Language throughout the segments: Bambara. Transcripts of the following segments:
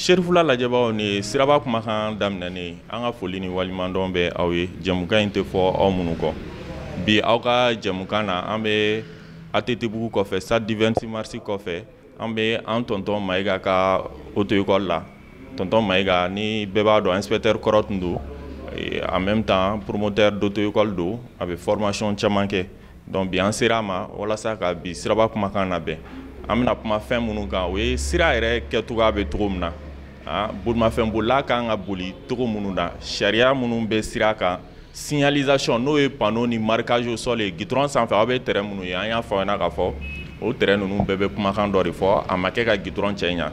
Serifula lajɛbaaw, ni Siraba kumakan daminɛnen, an ka foli ni waleɲumandɔn bɛ aw ye. Jɛmukan in tɛ fɔ aw minnu kɔ. Bi, aw ka jɛmukan na, an bɛ ATT-bugu kɔfɛ, stade du 26 mars kɔfɛ. An bɛ an tonton Mayiga ka auto école la. Tonton Mayiga ni bɛɛ b'a dɔn, inspecteur kɔrɔ tun don, en même temps promoteur d'auto école don, a bɛ formation caman kɛ. Donc bi, an sera a ma walasa ka bi Siraba kumakan labɛn. An bɛna kuma fɛn minnu kan, o ye sira yɛrɛ kɛcogoya bɛ cogo min na, bolimafɛn bolila kan ka boli cogo minnu na, sariya minnu bɛ sira kan, signalisation, n'o ye panneau ni marquage au sol ye goudron sanfɛ. Aw bɛ trait minnu ye, an y'a fɔ aw ɲɛna k'a fɔ o trait ninnu bɛɛ bɛ kumakan dɔ de fɔ, a ma kɛ ka goudron cɛ ɲa.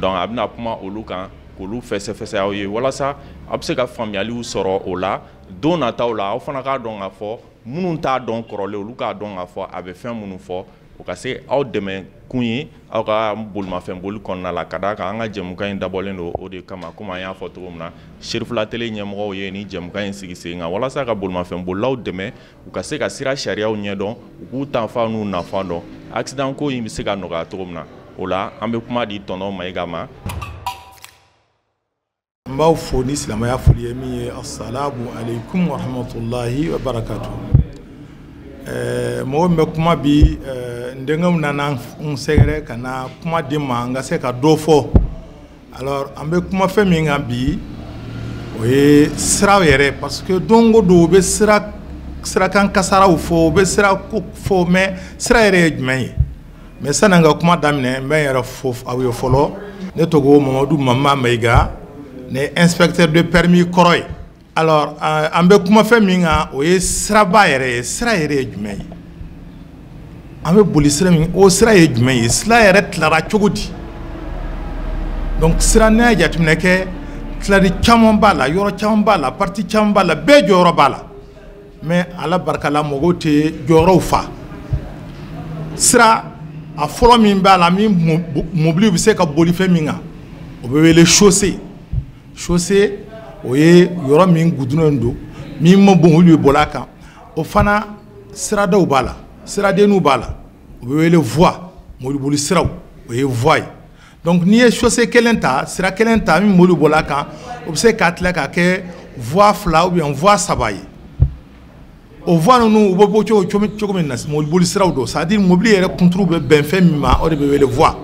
Donc a bɛna kuma olu kan k'olu fɛsɛfɛsɛ aw ye, walasa aw bɛ se ka faamuyaliw sɔrɔ o la don nataw la. Aw fana k'a dɔn k'a fɔ, minnu t'a dɔn kɔrɔlen, olu k'a dɔn k'a fɔ a bɛ fɛn minnu fɔ, o ka se aw dɛmɛ kun ye aw ka bolimafɛn boli kɔnɔna la. Ka d'a kan, an ka jɛmukan in dabɔlen don o de kama. Komi an y'a fɔ cogo min na, Serifula Télé ɲɛmɔgɔw ye ni jɛmukan in sigi sen kan walasa ka bolimafɛn bolilaw dɛmɛ, u ka se ka sira sariyaw ɲɛdɔn, u k'u tanfan n'u nafa dɔn, accident ko in bɛ se ka nɔgɔya cogo min na. O la, an bɛ kuma di tonton Mayiga ma. N b'aw fo ni silamɛya foli ye min ye: asalamu aleykum wa rahmatulahi wa barakatu. Mɔgɔ min bɛ kuma bi, n denkɛw nana n sɛgɛrɛ ka na kuma di n ma, n ka se ka dɔ fɔ. Alors, an bɛ kuma fɛn min kan bi, o ye sira yɛrɛ, parce que don o don u bɛ sira, sirakan kasaraw fɔ, u bɛ sira ko fɔ, mais sira yɛrɛ ye jumɛn ye? Mais sani n ka kuma daminɛ, n bɛ n yɛrɛ fo aw ye fɔlɔ. Ne tɔgɔ Mamadu Mama Mayiga, ne inspecteur de permis kɔrɔ ye. Alors, an bɛ kuma fɛn min kan, o ye siraba yɛrɛ ye. Sira yɛrɛ ye jumɛn ye? An bɛ boli sira min, o sira ye jumɛn ye? Sira yɛrɛ tilara cogo di? Donc sira, n'a ye jateminɛ kɛ, tilali caman b'a la, yɔrɔ caman b'a la, partie caman b'a la, bɛɛ jɔyɔrɔ b'a la. Mais Ala barika la, mɔgɔw tɛ jɔyɔrɔw fa. Sira a fɔlɔ min b'a la, min mobili bɛ se ka boli fɛn min kan, o bɛ wele chaussée. Chaussée, o ye yɔrɔ min goudron don, min ma bon, olu bɛ boli a kan. O fana siradaw b'a la, siradenninw b'a la, o bɛ wele voie, mobili siraw, o ye voie ye. Donc n'i ye chaussée kelen ta, sira kelen ta min mobili boli a kan, o bɛ se k'a tila ka kɛ voie fila ou bien voie saba ye. O voie ninnu, u bɛ bɔ cogo min na, mobili boli siraw don, c'est à dire mobili yɛrɛ kunturu bɛ bɛn fɛn min ma, o de bɛ wele voie.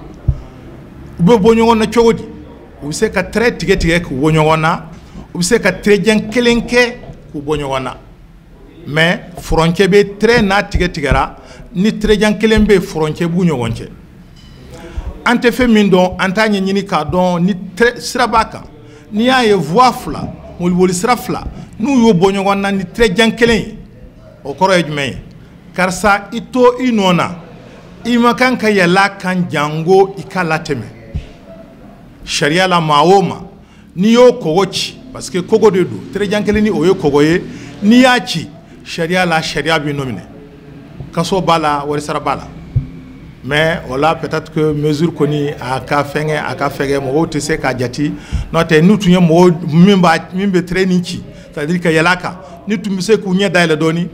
U bɛ bɔ ɲɔgɔn na cogo di? U bɛ se ka trait tigɛ tigɛ k'u bɔ ɲɔgɔn na, u bɛ se ka trait jan kelen kɛ k'u bɔ ɲɔgɔn na. Mais furancɛ bɛ trait n'a tigɛ tigɛra, ni trait jan kelen bɛ yen, furancɛ b'u ɲɔgɔn cɛ. An tɛ fɛn min dɔn, an t'a ɲɛɲini k'a dɔn ni sira b'a kan. N'i y'a ye voie fila, mobili sira fila, n'u y'o bɔ ɲɔgɔn na ni trait jan kelen ye, o kɔrɔ ye jumɛn ye? Karisa, i to i nɔ na, i ma kan ka yɛlɛ a kan jango i ka latɛmɛ. Sariya la, maa o maa n'i y'o kɔgɔ ci, parce que kogo de don, trait jan kelen ni o ye kɔgɔ ye, n'i y'a ci, sariya la, sariya b'i nɔ minɛ, kaso b'a la, warisara b'a la. Mais o la, peut-être que mesure kɔni a ka fɛngɛ, a ka fɛgɛ, mɔgɔw tɛ se k'a jate. N'o tɛ, n'u tun ye mɔgɔw min b'a min bɛ trait nin ci, c'est à dire ka yɛlɛ a kan, ni tun bɛ se k'u ɲɛ dayɛlɛ dɔɔni,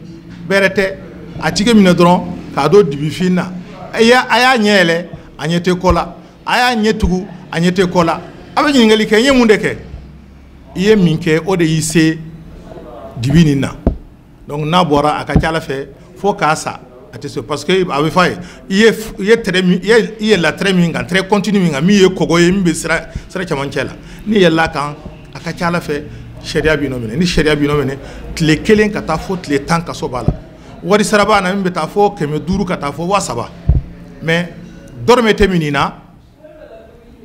bɛrɛ tɛ a tigi minɛ dɔrɔn k'a don dibifin na. A y'a ɲɛ yɛlɛ, a ɲɛ tɛ kɔ la, a y'a ɲɛ tugu, a ɲɛ tɛ kɔ la. A bɛ ɲininkali kɛ: n ye mun de kɛ? I ye min kɛ, o de y'i se dibi nin na. Donc n'a bɔra, a ka ca Ala fɛ, fo k'a sa, a tɛ se, parce que a bɛ fɔ a ye: i ye trait min, i yɛlɛla trait min kan, trait continu min kan, min ye kɔgɔ ye, min bɛ sira cɛmancɛ la, n'i yɛlɛla a kan, a ka ca Ala fɛ, sariya b'i nɔ minɛ. Ni sariya b'i nɔ minɛ, tile 1 ka taa fo tile 10 kaso b'a la, wari sara b'a na min bɛ taa fo 500 ka taa fo 3000. Mais dɔrɔmɛ tɛ min na,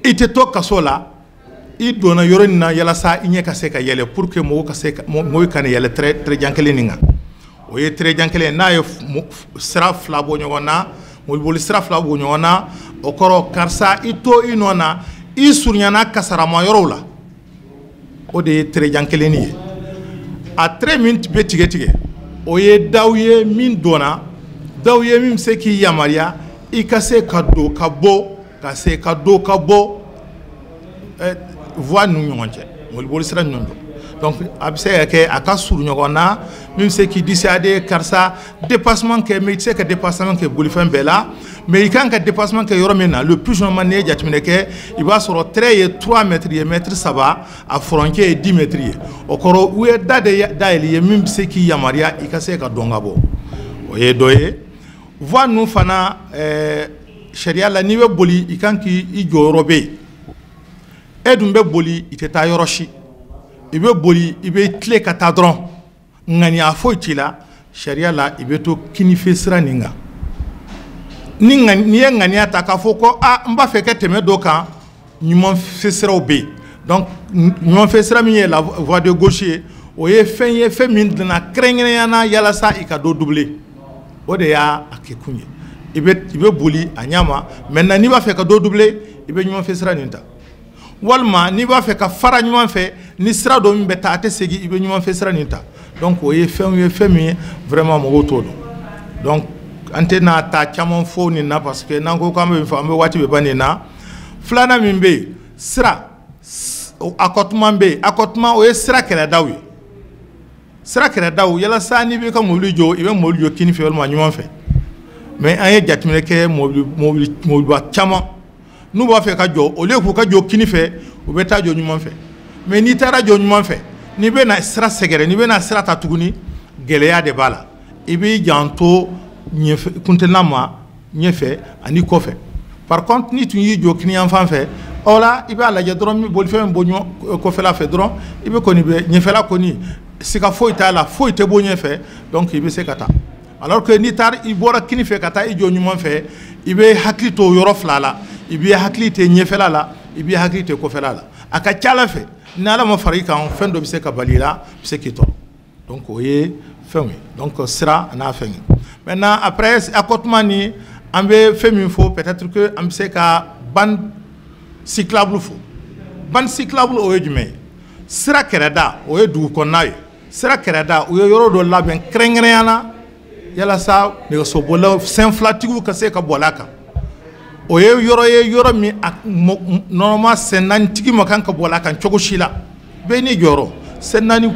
i tɛ to kaso la. I donna yɔrɔ in na yalasa i ɲɛ ka se ka yɛlɛ, pour que mɔgɔw ka se ka, mɔgɔw kana yɛlɛ trait jan kelen nin kan. O ye trait jan kelen. N'a ye sira fila bɔ ɲɔgɔn na, mobili sira fila bɔ ɲɔgɔn na, o kɔrɔ, karisa, i to i nɔ na, i surunyana kasarama yɔrɔw la. O de ye trait jan kelen ye. A trait min bɛ tigɛ tigɛ, o ye daw ye min donna, daw ye min bɛ se k'i yamaruya i ka se ka don ka bɔ, ka se ka don ka bɔ voie ninnu ɲɔgɔn cɛ, mobili sira ninnu. Donc a bɛ se ka kɛ a ka surun ɲɔgɔn na, min bɛ se k'i dissuader, karisa dépassement kɛ, mais i tɛ se ka dépassement kɛ bolifɛn bɛɛ la. Mais i kan ka dépassement kɛ yɔrɔ min na, le plus généralement, n'i ye jateminɛ kɛ, i b'a sɔrɔ trait ye 3 mètres ye, mètre 3, a furancɛ ye 10 mètres ye. O kɔrɔ, u ye da de dayɛlɛ ye min bɛ se k'i yamaruya i ka se ka dɔn ka bɔ. O ye dɔ ye. Voie ninnu fana, sariya la, n'i bɛ boli, i kan k'i jɔyɔrɔ bɛ yen. E dun bɛ boli, i tɛ taa yɔrɔ si, i bɛ boli, i bɛ tile ka taa dɔrɔn, ŋaniya foyi t'i la. Sariya la, i bɛ to kinifɛ sira nin kan. Ni n'i ye ŋaniya ta k'a fɔ ko aa, n b'a fɛ ka tɛmɛ dɔ kan, ɲumanfɛ siraw bɛ yen. Donc ɲumanfɛ sira min ye la voie de gauche ye, o ye fɛn ye, fɛn min dilanna kɛrɛnkɛrɛnnenya la yalasa i ka dɔ doubler. O de y'a kɛ kun ye. I bɛ boli a ɲɛ ma. Maintenant, n'i b'a fɛ ka dɔ doubler, i bɛ ɲumanfɛ sira nin ta, walima n'i b'a fɛ ka fara ɲuman fɛ ni sira dɔ min bɛ taa, a tɛ segin, i bɛ ɲumanfɛ sira nin ta. Donc o ye fɛnw ye, fɛn min ye vraiment mɔgɔw t'o dɔn. Donc an tɛna taa caman fɔ nin na, parce que n'an ko k'an bɛ fɔ, an bɛ waati bɛ ban nin na. Filanan min bɛ yen, sira accotement bɛ yen. Accotement, o ye sira kɛrɛdaw ye. Sira kɛrɛdaw, yalasa n'i b'i ka mobili jɔ, i bɛ mobili jɔ kini fɛ walima ɲuman fɛ. Mais an ye jateminɛ kɛ, mobili mobili mobiliba caman, n'u b'a fɛ ka jɔ, au lieu k'u ka jɔ kini fɛ, u bɛ taa jɔ ɲuman fɛ. Mais n'i taara jɔ ɲuman fɛ, n'i bɛna sira sɛgɛrɛ, n'i bɛna sira ta tuguni, gɛlɛya de b'a la. I b'i janto ɲɛfɛ kuntenna ma, ɲɛfɛ ani kɔfɛ. Par contre, n'i tun y'i jɔ kiniyanfan fɛ, o la i b'a lajɛ dɔrɔn, bolifɛn bɛ bɔ ɲɔgɔn kɔfɛla fɛ dɔrɔn, i bɛ kɔni bɛ ɲɛfɛla kɔni, siga foyi t'a la, foyi tɛ bɔ ɲɛfɛ, donc i bɛ se ka taa. Alors que n'i taara, i bɔra kini fɛ ka taa i jɔ ɲuman fɛ, i bɛ hakili to yɔrɔ fila la: i b'i hakili to ɲɛfɛla la, i b'i hakili to kɔfɛla la. A ka ca Ala fɛ, ni Ala ma fara i kan, fɛn dɔ bɛ se ka bali i la, bɛ se k'i tɔɔrɔ. Donc o ye fɛnw ye. Donc sira a n'a fɛn ye. Maintenant, après accotement ni, an bɛ fɛn min fɔ, peut-être que an bɛ se ka bande cyclable fɔ. Bande cyclable, o ye jumɛn ye? Sira kɛrɛda, o ye dugu kɔnɔna ye. Sira kɛrɛda, u ye yɔrɔ dɔ labɛn kɛrɛnkɛrɛnya la yalasa nɛgɛsobolilaw, senfilatigiw ka se ka bɔli a kan. O ye yɔrɔ ye, yɔrɔ min a normalement sen naanitigi ma kan ka bɔli a kan cogo si la. Bɛɛ n'i jɔyɔrɔ. Sen naani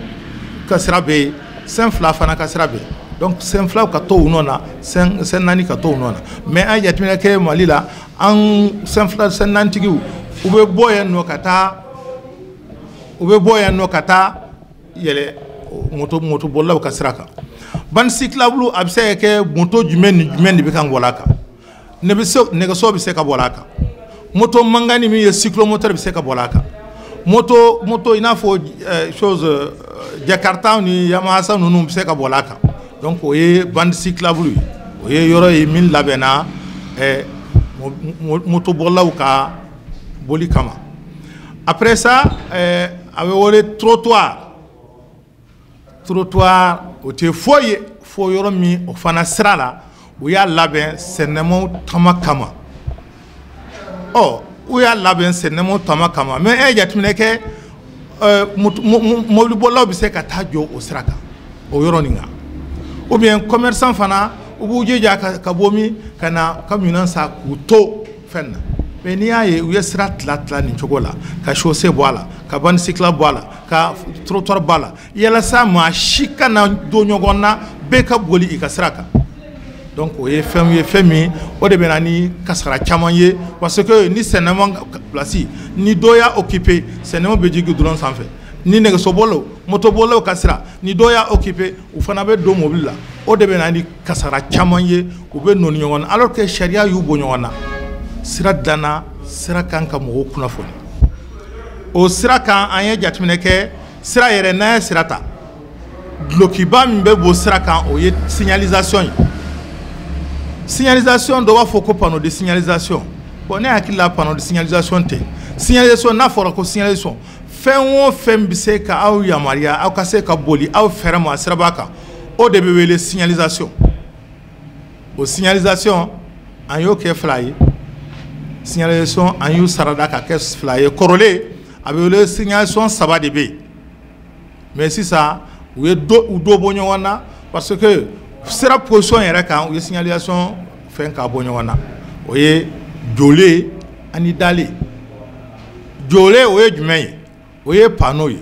ka sira bɛ yen, sen fila fana ka sira bɛ yen. Donc sen filaw ka to u nɔ na, sen naani ka to u nɔ na. Mais an ye jateminɛ kɛ Mali la, an sen fila, sen naanitigiw, u bɛ bɔ yen nɔ ka taa, u bɛ bɔ yan nɔ ka taa yɛlɛ moto bolilaw ka sira kan. Bande cyclable, a bɛ se ka kɛ moto jumɛn ni jumɛn de bɛ kan bɔli a kan? Nɛgɛso bɛ se ka bɔli a kan, moto mankanni min ye cyclomoteur bɛ se ka bɔli a kan, moto i n'a fɔ chose Jakarta ni Yamaha ninnu bɛ se ka bɔli a kan. Donc o ye bande cyclable ye. O ye yɔrɔ ye min labɛnna motobolilaw ka boli kama. Après ça, a bɛ wele trottoir. Trottoir, o tɛ foyi ye fo yɔrɔ min, o fana sira la, u y'a labɛn sɛnɛmaw tama kama. Ɔ, u y'a labɛn sɛnɛmaw tama kama, mais e ye jateminɛ kɛ, mobilibolilaw bɛ se ka taa jɔ o sira kan, o yɔrɔ nin kan, ou bien commerçant fana, u b'u jija ka bɔ min ka na ka minɛn san k'u to fɛn na. Mais n'i y'a ye u ye sira tila tila nin cogo la, ka chaussée bɔ a la, ka bande cyclable bɔ a la, ka trottoir bɔ a la, yalasa maa si kana don ɲɔgɔn na, bɛɛ ka boli i ka sira kan. Donc o ye fɛn ye, fɛn min o de bɛ na ni kasara caman ye, parce que ni sɛnɛma place ni dɔ y'a occupé, sɛnɛma bɛ jigin goudron sanfɛ. Ni nɛgɛsobolilaw, motobolilaw ka sira, ni dɔ y'a occupé, u fana bɛ don mobili la. O de bɛ na ni kasara caman ye, u bɛ nɔɔni ɲɔgɔn na, alors que sariya y'u bɔ ɲɔgɔn na. Sira danna, sira kan ka mɔgɔw kunnafoni o sira kan. An ye jateminɛ kɛ, sira yɛrɛ, n'an ye sira ta, dulokiba min bɛ bɔ sira kan, o ye signalisation ye. Signalisation, dɔ b'a fɔ ko panneau de signalisation. Bon, ne hakili la, panneau de signalisation tɛ. Signalisation, n'a fɔra ko signalisation, fɛn o fɛn bɛ se ka aw yamaruya aw ka se ka boli aw fɛrɛ ma siraba kan, o de bɛ wele signalisation. O signalisation, an y'o kɛ fila ye. Signalisation, an y'u sarada ka kɛ fila ye. Kɔrɔlen, a bɛ wele signalisation, saba de bɛ yen. Mais sisan, u ye u dɔ bɔ ɲɔgɔn na, parce que sira position yɛrɛ kan, u ye signalisation fɛn k'a bɔ ɲɔgɔn na. O ye jɔlen ani dalen. Jɔlen, o ye jumɛn ye? O ye panneau ye.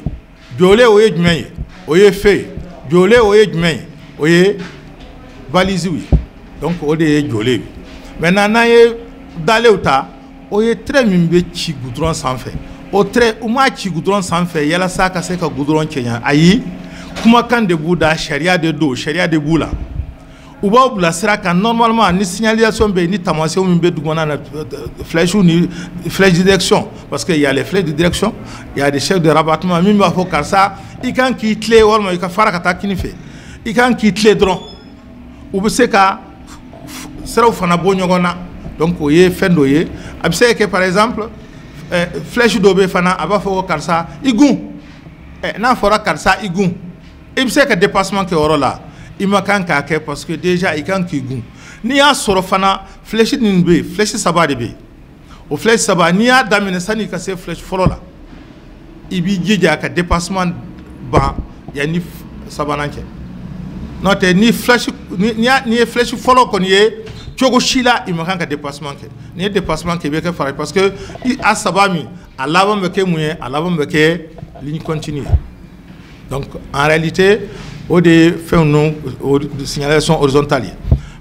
Jɔlen o ye jumɛn ye? O ye feu ye. Jɔlen o ye jumɛn ye? O ye balisew ye. Donc o de ye jɔlen ye. Maintenant n'an ye dalenw ta, o ye trait min bɛ ci goudron sanfɛ. O trait, u m'a ci goudron sanfɛ yalasa ka se ka goudron cɛɲa, ayi, kumakan de b'u da, sariya de don, sariya de b'u la. U b'aw bila sira kan. Normalement ni signalisation bɛ yen, ni taamasiyɛnw min bɛ dugumana na, flèche ni flèche de direction, parce que il y a les flèches de direction, il y a des chefs de rabattement min b'a fɔ karisa i kan k'i tilen walima i ka fara ka taa kini fɛ, i kan k'i tilen dɔrɔn. U bɛ se ka siraw fana bɔ ɲɔgɔn na. Donc o ye fɛn dɔ ye. A bɛ se ka kɛ, par exemple, flèche dɔ bɛ fana, a b'a fɔ ko karisa i gun. N'a fɔra karisa i gun, i bɛ se ka dépassement kɛ o yɔrɔ la, i ma kan k'a kɛ, parce que déjà i kan k'i gun. N'i y'a sɔrɔ fana flèche ninnu bɛ yen, flèche saba de bɛ yen. O flèche saba, n'i y'a daminɛ, sanni i ka se flèche fɔlɔ la, i b'i jija ka dépassement ban yanni sabanan cɛ. N'o tɛ, ni flèche n'i ye flèche fɔlɔ kɔni ye, cogo si la i ma kan ka dépassement kɛ. N'i ye dépassement kɛ, i bɛ kɛ fara, parce que a saba min, a laban bɛ kɛ mun ye? A laban bɛ kɛ ligne continue ye. Donc en réalité o de ye fɛn ninnu, o signalisation horizontale ye.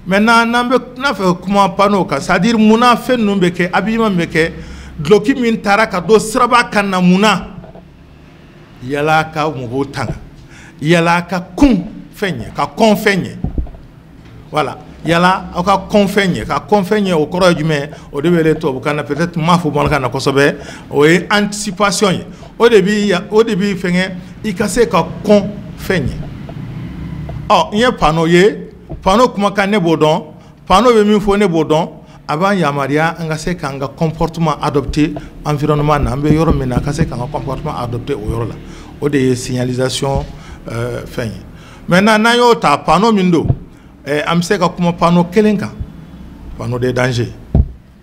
Maintenant n'an bɛ n'a fɛ kuma panneau kan, c'est à dire munna fɛn ninnu bɛ kɛ, habillement bɛ kɛ, dulɔki min taara ka don siraba kan na, munna? Yala ka mɔgɔw tanga, yala ka kun fɛn ɲɛ, ka kɔn fɛn ɲɛ. Voilà, yala aw ka kɔn fɛn ɲɛ, ka kɔn fɛn ɲɛ, o kɔrɔ ye jumɛn? O de bɛ wele tubabukan na, peut-être n m'a fɔ bamanankan na kosɛbɛ, o ye anticipation ye. O de bi fɛngɛ i ka se ka kɔn fɛn ɲɛ. Ɔ n ye panneau ye, panneau kumakan ne b'o dɔn, panneau bɛ min fɔ ne b'o dɔn. A b'an yamaruya an ka se k'an ka comportement adopter environnement na, an bɛ yɔrɔ min na, ka se k'an ka comportement adopter o yɔrɔ la. O de ye signalisation fɛn ye. Maintenant n'an y'o ta, panneau min don, an bɛ se ka kuma panneau kelen kan, panneau de danger.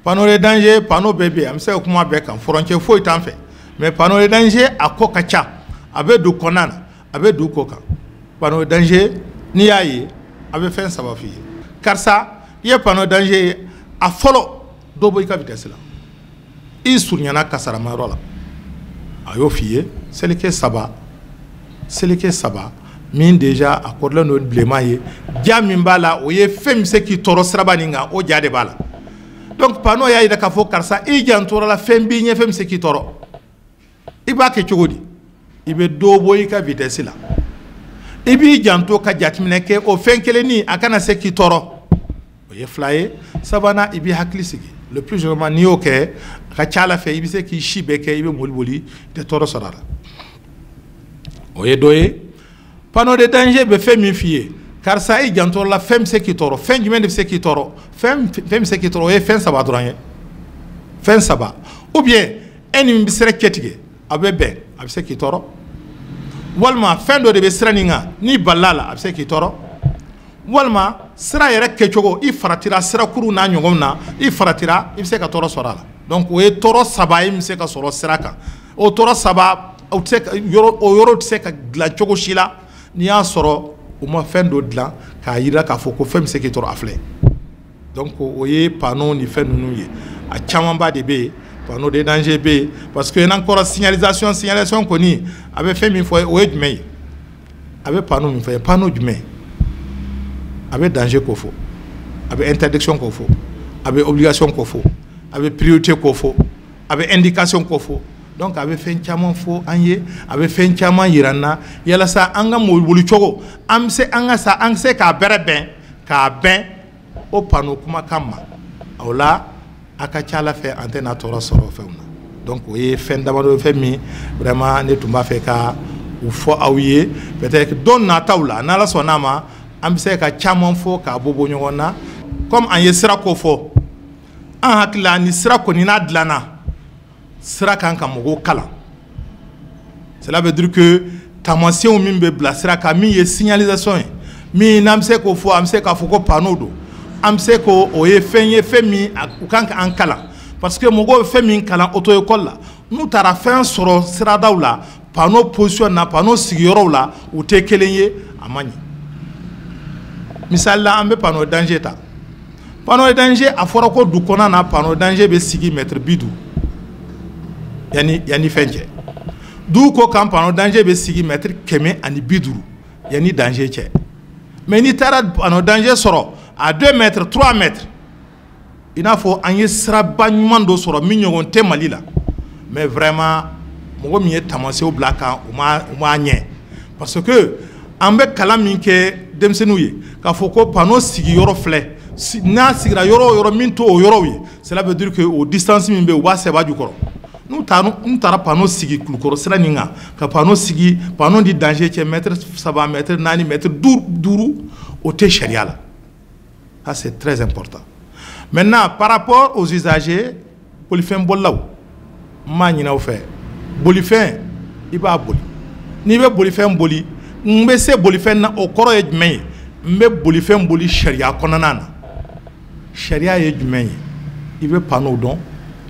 Panneau de danger, panneau bɛɛ bɛ yen, an bɛ se ka kuma bɛɛ kan, frontière foyi t'an fɛ. Mais panneau de danger a ko ka ca, a bɛ don kɔnɔna na, a bɛ don kɔ kan. Panneau de danger, n'i y'a ye, a bɛ fɛn saba f'i ye. Karisa, i ye panneau danger ye, a fɔlɔ, dɔ bɔ i ka vitesse la, i surunyana kasaramayɔrɔ la, a y'o f'i ye. Seleke saba, seleke saba min déjà a kɔrɔlen don bilenman ye, ja min b'a la, o ye fɛn min bɛ se k'i tɔɔrɔ siraba nin kan, o ja de b'a la. Donc panneau y'a jira k'a fɔ karisa i jantora la, fɛn b'i ɲɛ, fɛn bɛ se k'i tɔɔrɔ. I b'a kɛ cogo di? I bɛ dɔ bɔ i ka vitesse la, i b'i janto ka jateminɛ kɛ, o fɛn kelennin a kana se k'i tɔɔrɔ. O ye fila ye. Sabanan, i b'i hakili sigi. Le plus généralement n'i y'o kɛ, a ka ca ala fɛ i bɛ se k'i si bɛɛ kɛ i bɛ mobili boli, i tɛ tɔɔrɔ sɔrɔ a la. O ye dɔ ye. Panneau de danger bɛ fɛn min f'i ye, karisa i janto la, fɛn bɛ se k'i tɔɔrɔ. Fɛn jumɛn de bɛ se k'i tɔɔrɔ? Fɛn bɛ se k'i tɔɔrɔ, o ye fɛn saba dɔrɔn ye, fɛn saba. Ou bien e ni min bɛ sira cɛ tigɛ, a bɛ bɛn, a bɛ se k'i tɔɔrɔ. Walima fɛn dɔ de bɛ sira nin kan, n'i balila la, a bɛ se k'i tɔɔrɔ. Walima sira yɛrɛ kɛcogo, i faratira sirakuru n'a ɲɔgɔn na, i faratira, i bɛ se ka tɔɔrɔ sɔrɔ a la. Donc o ye tɔɔrɔ saba ye min bɛ se ka sɔrɔ sira kan. O tɔɔrɔ saba, o tɛ se ka yɔrɔ, o yɔrɔ tɛ se ka dilan cogo si la n'i y'a sɔrɔ u ma fɛn dɔ dilan k'a jira k'a fɔ ko fɛn bɛ se k'i tɔɔrɔ, a filɛ. Donc o ye panneau ni fɛn ninnu ye. A camanba de bɛ yen, panneau de danger bɛ yen, parce que n'an kɔrɔ signalisation, signalisation kɔni a bɛ fɛn min fɔ, o ye jumɛn ye? A bɛ panneau min fɔ, panneau jumɛn? A bɛ danger ko fɔ, a bɛ interdiction ko fɔ, a bɛ obligation ko fɔ, a bɛ priorité ko fɔ, a bɛ indication ko fɔ. Donc a bɛ fɛn caman fɔ an ye, a bɛ fɛn caman yira an na yalasa an ka mobili boli cogo, an bɛ se an ka sa an se k'a bɛrɛ bɛn, k'a bɛn o panneau kumakan ma. O la a ka ca ala fɛ an tɛna tɔɔrɔ sɔrɔ fɛnw na. Donc o ye fɛn damadɔ ye, fɛn min vraiment ne tun b'a fɛ ka u fɔ aw ye. Peut-être don nataw la, n'Ala sɔnn'a ma, an bɛ se ka caman fɔ k'a bɔ bɔ ɲɔgɔn na. Comme an ye sira ko fɔ, an hakili la ni sira kɔni n'a dilanna, sira kan ka mɔgɔw kalan. Cela veut dire que taamasiyɛnw min bɛ bila sira kan, min ye signalisation ye, min n'an bɛ se k'o fɔ, an bɛ se k'a fɔ ko panneau don, an bɛ se k'o, o ye fɛn ye, fɛn min u kan k'an kalan, parce que mɔgɔw bɛ fɛn min kalan auto école la, n'u taara fɛn sɔrɔ siradaw la, panneau position na, panneau sigiyɔrɔw la, u tɛ kelen ye, a man ɲi. Misali la, an bɛ panneau danger ta. Panneau danger, a fɔra ko du kɔnɔna na, panneau danger bɛ sigi mètre 50 yanni fɛn cɛ. Dugu ko kan panneau danger bɛ sigi mètre 150 yanni danger cɛ. Mais n'i taara panneau danger sɔrɔ à 2 mètres, 3 mètres, i n'a fɔ an ye siraba ɲuman dɔ sɔrɔ min ɲɔgɔn tɛ Mali la. Mais vraiment, mɔgɔ min ye tamasew bila kan, u ma ɲɛ, parce que an bɛ kalan min kɛ denmisɛnninw ye k'a fɔ ko panneau sigiyɔrɔ filɛ, n'a sigira yɔrɔ o yɔrɔ min t'o yɔrɔw ye, cela veut dire que o distance min bɛ yen, u b'a sɛbɛn a jukɔrɔ. N'u taara panneau sigi Kulukɔrɔ sira nin kan, ka panneau sigi, panneau di danger cɛ mètre 3, mètre 4, mètre 5, o tɛ sariya la. Ça, c'est très important. Maintenant, par rapport aux usagers, bolifɛn bolilaw, n b'a ɲini aw fɛ, bolifɛn, i b'a boli, n'i bɛ bolifɛn boli, n bɛ se bolifɛn na, o kɔrɔ ye jumɛn ye? N bɛ bolifɛn boli sariya kɔnɔna na. Sariya ye jumɛn ye? I bɛ panneau dɔn,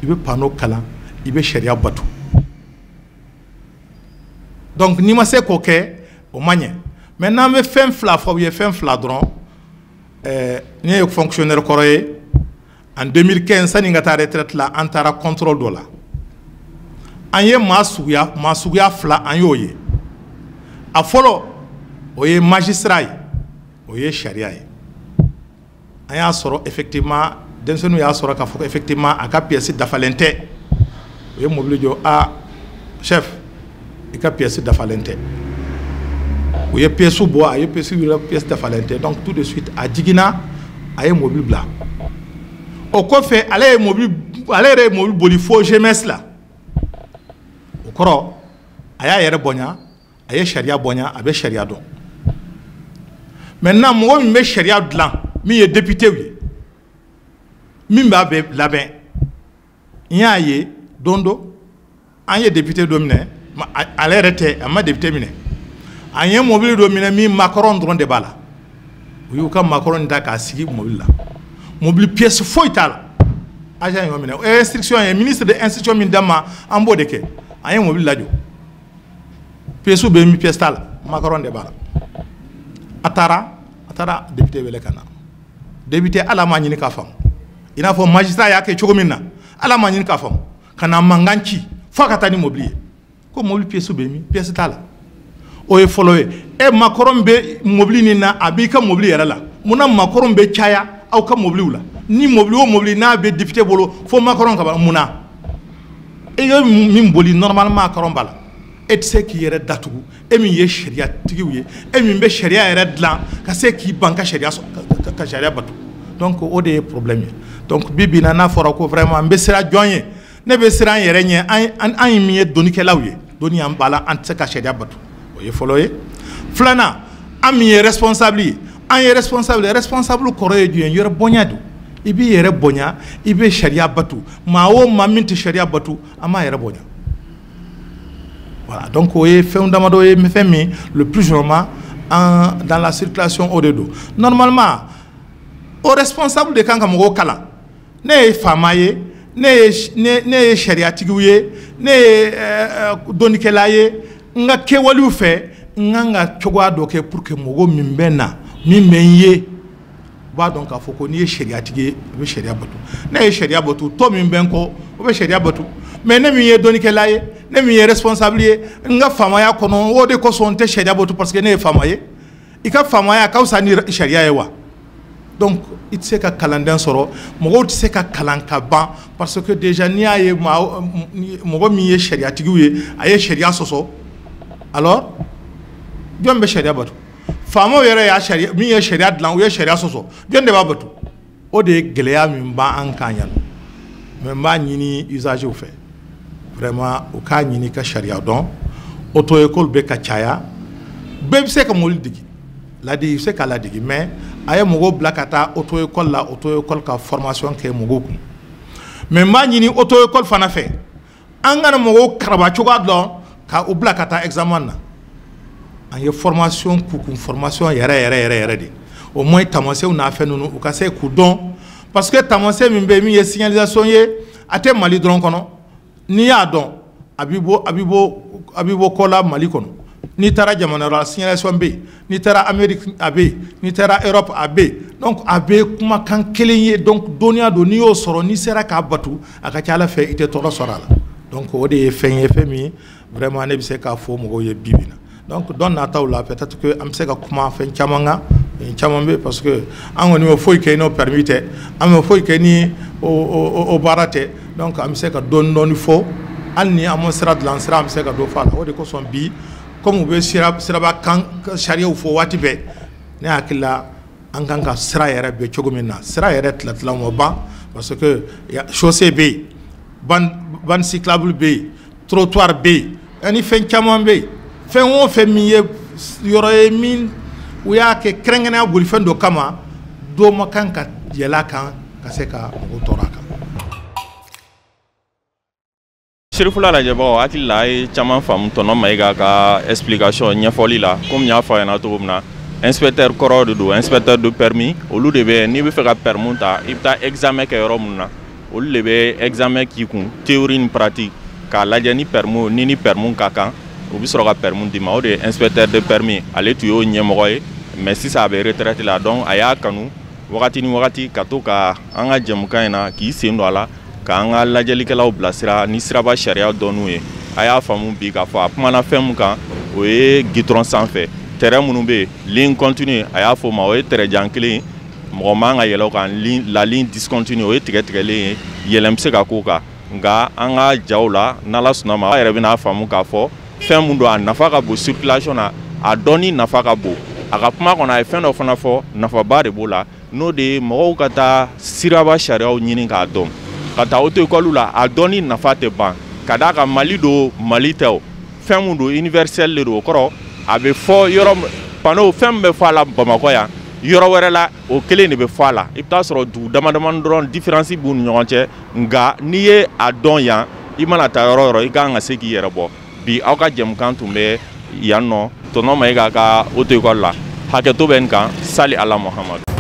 i bɛ panneau kalan, i bɛ sariya bato. Donc n'i ma se k'o kɛ, o ma ɲɛ. Maintenant, an bɛ fɛn fila fɔ aw ye, fɛn fila dɔrɔn. Ne ye fonctionnaire kɔrɔ ye. En 2015, sani n ka taa retraite la, an taara contrôle dɔ la. An ye maa suguya fila, an y'o ye. A fɔlɔ, o ye magistrat ye, o ye sariya ye. An y'a sɔrɔ effectivement, denmisɛnninw y'a sɔrɔ k'a fɔ ko effectivement a ka pièce dafalen tɛ. U ye mobili jɔ: "A chef, i ka pièce dafalen tɛ." U ye pièce bɔ, a ye pièce yira, pièce dafalen tɛ. Donc tout de suite a jiginna, a ye mobili bila. O kɔfɛ, ale yɛrɛ ye mobili boli fo GMS la. O kɔrɔ, a y'a yɛrɛ bonya, a ye sariya bonya, a bɛ sariya dɔn. Maintenant, mɔgɔ min bɛ sariya dilan, min ye député ye, min b'a bɛɛ labɛn, n y'a ye don dɔ, an ye député dɔ minɛ. Ale yɛrɛ tɛ, a ma député minɛ, an ye mobili dɔ minɛ min macaron dɔrɔn de b'a la. U y'u ka macaron ta k'a sigi mobili la, mobili pièce foyi t'a la. Agent y'o minɛ. Instruction ye, ministre de instruction min d'an ma, an b'o de kɛ. An ye mobili lajɔ, pièce bɛ min, pièce t'a la, macaron de b'a la. A taara député wele ka na. Député, ala m'a ɲini k'a faamu, i n'a fɔ magistrat y'a kɛ cogo min na, ala m'a ɲini k'a faamu ka na mankan ci fo ka taa ni mobili ye, ko mobili pièce bɛ min, pièce t'a la. O ye fɔlɔ ye. E, macaron bɛ mobili nin na, a b'i ka mobili yɛrɛ la, munna macaron bɛ caya aw ka mobiliw la? Ni mobili o mobili n'a bɛ député bolo, fo macaron ka ban, munna? E ye min boli, normalement macaron b'a la, e tɛ se k'i yɛrɛ datugu. E min ye sariyatigiw ye, e min bɛ sariya yɛrɛ dilan, ka se k'i ban ka sariya bato, donc o de ye problème ye. Donc bi bi in na, n'a fɔra ko vraiment n bɛ siran jɔn ye, ne bɛ siran an yɛrɛ ɲɛ. An ye min ye, dɔnnikɛlaw ye, dɔnni an b'a la, an tɛ se ka sariya bato. O ye fɔlɔ ye. Filanan, an min ye responsable ye, an ye responsable. Responsable kɔrɔ ye jumɛn ye? Yɛrɛ bonya don. I b'i yɛrɛ bonya, i bɛ sariya bato. Maa o maa min tɛ sariya bato, an b'a yɛrɛ bonya. Voilà, donc o ye fɛn damadɔ ye. Fɛn min, le plus généralement dans la circulation, o de don. Normalement, o responsable de kan ka mɔgɔw kalan. Ne ye faama ye, ne ye sariyatigiw ye, ne ye dɔnnikɛla ye, n ka kɛwalew fɛ, n kan ka cogoya dɔ kɛ pour que mɔgɔ min bɛ na, min bɛ n ye, u b'a dɔn k'a fɔ ko n'i ye sariyatigi ye, i bɛ sariya bato. Ne ye sariya bato, tɔ min bɛ n kɔ, o bɛ sariya bato. Mais ne min ye dɔnnikɛla ye, ne min ye responsable ye, n ka faamaya kɔnɔ, o de kosɔn n tɛ sariya bato, parce que ne ye faama ye. I ka faamaya ka fisa ni sariya ye wa? Donc i tɛ se ka kalanden sɔrɔ, mɔgɔw tɛ se ka kalan ka ban, parce que déjà n'i y'a ye mɔgɔ min ye sariyatigiw ye, a ye sariya sɔsɔ, alors jɔn bɛ sariya bato? Faamaw yɛrɛ y'a sariya min ye sariya dilan, u ye sariya sɔsɔ, jɔn de b'a bato? O de ye gɛlɛya min b'an kan yan. Mais n b'a ɲini usagers fɛ, vraiment, u k'a ɲini ka sariya dɔn. Auto école bɛ ka caya, bɛɛ bɛ se ka mobili degi ladege, i bɛ se k'a ladege, mais a ye mɔgɔw bila ka taa auto école la, auto école ka formation kɛ mɔgɔw kun. Mais n b'a ɲini auto école fana fɛ, an kana mɔgɔw karaba cogoya dɔn ka u bila ka taa examen na. An ye formation k'u kun, formation yɛrɛ yɛrɛ yɛrɛ yɛrɛ de, au moins taamasiyɛnw n'a fɛn ninnu, u ka se k'u dɔn, parce que taamasiyɛn min bɛ yen, min ye signalisation ye, a tɛ Mali dɔrɔn kɔnɔ. N'i y'a dɔn, a b'i bɔ kɔ la Mali kɔnɔ. N'i taara jamana wɛrɛ la, signalisation bɛ yen. N'i taara Amérique, a bɛ yen. N'i taara Europe, a bɛ yen. Donc a bɛ kumakan kelen ye. Donc dɔnniya don, n'i y'o sɔrɔ, n'i sera k'a bato, a ka ca Ala fɛ, i tɛ tɔɔrɔ sɔrɔ a la. Donc o de ye fɛn ye, fɛn min vraiment ne bɛ se k'a fɔ mɔgɔw ye bi bi in na. Donc don nataw la, peut-être que an bɛ se ka kuma fɛn caman kan, fɛn caman bɛ, parce que an kɔni bɛ foyi kɛ n'o permis tɛ, an bɛ foyi kɛ ni o baara tɛ. Donc an bɛ se ka dɔɔni dɔɔni fɔ, hali ni an ma sira dilan, sira an bɛ se ka dɔ fɔ a la. O de kosɔn bi, comme u bɛ siraba kan sariyaw fɔ waati bɛɛ, ne hakili la an kan ka sira yɛrɛ bɛ cogo min na, sira yɛrɛ tila tila ma ban, parce que chaussée bɛ yen, bande cyclable bɛ yen, trottoir bɛ yen, ani fɛn caman bɛ yen. Fɛn o fɛn min ye yɔrɔ ye min u y'a kɛ kɛrɛnkɛrɛnnenya bolifɛn dɔ kama, dɔ ma kan ka yɛlɛ a kan ka se ka mɔgɔw tɔɔrɔ a kan. Sirifula lajɛbagaw, hakili la a ye caman faamu tɔnɔ Mayiga ka explication ɲɛfɔli la. Komi n y'a fɔ a ɲɛna cogo min na, inspecteur kɔrɔ de don, inspecteur de permis, olu de bɛ, n'i bɛ fɛ ka permis ta, i bɛ taa examen kɛ yɔrɔ minnu na, olu de bɛ examen k'i kun, théorie ni pratique, k'a lajɛ ni permis ni permis ka kan, u bɛ sɔrɔ ka permis d'i ma. O de ye inspecteur de permis, ale tun y'o ɲɛmɔgɔ ye, mais sisan a bɛ retraite la. Donc a y'a kanu wagati ni wagati ka to ka an ka jɛmukan in na k'i sen don a la, k'an ka lajɛlikɛlaw bilasira ni siraba sariya dɔɔniw ye. A y'a faamu bi k'a fɔ a kumana fɛn mun kan, o ye goudron sanfɛ tɛrɛ minnu bɛ yen, ligne continue, a y'a fɔ o ma, o ye tɛrɛ jan kelen ye, mɔgɔ man ka yɛlɛ o kan. La ligne discontinue, o ye tigɛ tigɛlen ye, yɛlɛn bɛ se ka k'o kan. Nka an ka jaw la, n'Ala sɔnna ma, a yɛrɛ bɛna faamu k'a fɔ fɛn mun don, a nafa ka bon circulation na, a dɔnni nafa ka bon. A ka kuma kɔnɔ, a ye fɛn dɔ fana fɔ, nafaba de b'o la, n'o de ye mɔgɔw ka taa siraba sariyaw ɲini k'a dɔn, ka taa auto-école la, a dɔnni nafa tɛ ban, ka d'a kan Mali don, Mali tɛ o, fɛn mun don, universel de don. O kɔrɔ a bɛ fɔ yɔrɔ panneau, fɛn min bɛ fɔ a la Bamakɔ yan, yɔrɔ wɛrɛ la o kelen de bɛ fɔ a la. I bɛ taa sɔrɔ dugu dama damani dɔrɔn différence b'u ni ɲɔgɔn cɛ, nka n'i ye a dɔn yan, i mana taa yɔrɔ o yɔrɔ, i kan ka se k'i yɛrɛ bɔ. Bi aw ka jɛmukan tun bɛ yan nɔ, tɔnɔ Mayiga ka auto-école la. Hakɛto bɛ nin kan, sali ala Muhamadu.